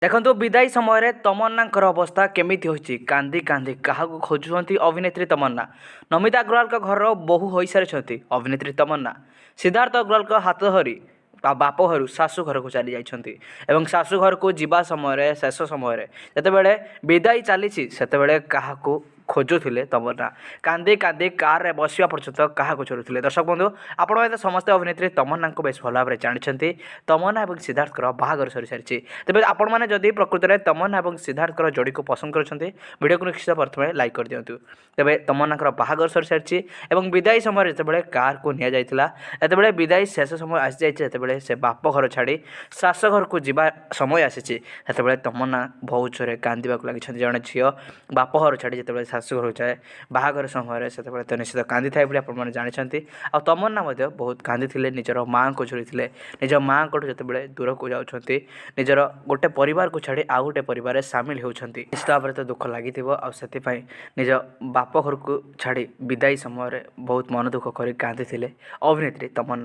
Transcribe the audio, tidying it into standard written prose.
ଦେଖନ୍ତୁ, ବିଦାୟୀ ସମୟରେ ତମନ୍ନାଙ୍କର ଅବସ୍ଥା କେମିତି ହୋଇଛି। କାନ୍ଦି କାନ୍ଦି କାହାକୁ ଖୋଜୁଛନ୍ତି ଅଭିନେତ୍ରୀ ତମନ୍ନା? ନମିତା ଅଗ୍ରୱାଲଙ୍କ ଘରର ବୋହୂ ହୋଇସାରିଛନ୍ତି ଅଭିନେତ୍ରୀ ତମନ୍ନା। ସିଦ୍ଧାର୍ଥ ଅଗ୍ରୱାଲଙ୍କ ହାତ ଧରି ତା ବାପ ଘରୁ ଶାଶୁ ଘରକୁ ଚାଲି ଯାଇଛନ୍ତି ଏବଂ ଶାଶୁ ଘରକୁ ଯିବା ସମୟରେ, ଶେଷ ସମୟରେ ଯେତେବେଳେ ବିଦାୟୀ ଚାଲିଛି, ସେତେବେଳେ କାହାକୁ ଖୋଜୁଥିଲେ ତମନ୍ନା? କାନ୍ଦି କାନ୍ଦି କାରରେ ବସିବା ପର୍ଯ୍ୟନ୍ତ କାହାକୁ ଝୁରୁଥିଲେ? ଦର୍ଶକ ବନ୍ଧୁ, ଆପଣମାନେ ତ ସମସ୍ତେ ଅଭିନେତ୍ରୀ ତମନ୍ନାଙ୍କୁ ବେଶ ଭଲ ଭାବରେ ଜାଣିଛନ୍ତି। ତମନ୍ନା ଏବଂ ସିଦ୍ଧାର୍ଥଙ୍କର ବାହାଘର ସରିସାରିଛି। ତେବେ ଆପଣମାନେ ଯଦି ପ୍ରକୃତରେ ତମନ୍ନା ଏବଂ ସିଦ୍ଧାର୍ଥଙ୍କର ଯୋଡ଼ିକୁ ପସନ୍ଦ କରୁଛନ୍ତି, ଭିଡ଼ିଓକୁ ନିଶ୍ଚିତ ପ୍ରଥମେ ଲାଇକ୍ କରିଦିଅନ୍ତୁ। ତେବେ ତମନ୍ନାଙ୍କର ବାହାଘର ସରିସାରିଛି ଏବଂ ବିଦାୟୀ ସମୟରେ ଯେତେବେଳେ କାରକୁ ନିଆଯାଇଥିଲା, ଯେତେବେଳେ ବିଦାୟୀ ଶେଷ ସମୟ ଆସିଯାଇଛି, ଯେତେବେଳେ ସେ ବାପ ଘର ଛାଡ଼ି ଶାଶୁ ଘରକୁ ଯିବା ସମୟ ଆସିଛି, ସେତେବେଳେ ତମନ୍ନା ବହୁତ ଜୋରେ କାନ୍ଦିବାକୁ ଲାଗିଛନ୍ତି। ଜଣେ ଝିଅ ବାପ ଘର ଛାଡ଼ି ଯେତେବେଳେ ଶାଶୁ ଘରକୁ ଯାଏ ବାହାଘର ସମୟରେ, ସେତେବେଳେ ତ ନିଶ୍ଚିତ କାନ୍ଦିଥାଏ ବୋଲି ଆପଣମାନେ ଜାଣିଛନ୍ତି। ଆଉ ତମନ୍ନା ମଧ୍ୟ ବହୁତ କାନ୍ଦିଥିଲେ, ନିଜର ମାଆଙ୍କୁ ଝୁରିଥିଲେ। ନିଜ ମାଆଙ୍କଠୁ ଯେତେବେଳେ ଦୂରକୁ ଯାଉଛନ୍ତି, ନିଜର ଗୋଟେ ପରିବାରକୁ ଛାଡ଼ି ଆଉ ଗୋଟେ ପରିବାରରେ ସାମିଲ ହେଉଛନ୍ତି, ନିଶ୍ଚିତ ଭାବରେ ତ ଦୁଃଖ ଲାଗିଥିବ। ଆଉ ସେଥିପାଇଁ ନିଜ ବାପ ଘରକୁ ଛାଡ଼ି ବିଦାୟୀ ସମୟରେ ବହୁତ ମନ ଦୁଃଖ କରି କାନ୍ଦିଥିଲେ ଅଭିନେତ୍ରୀ ତମନ୍ନା।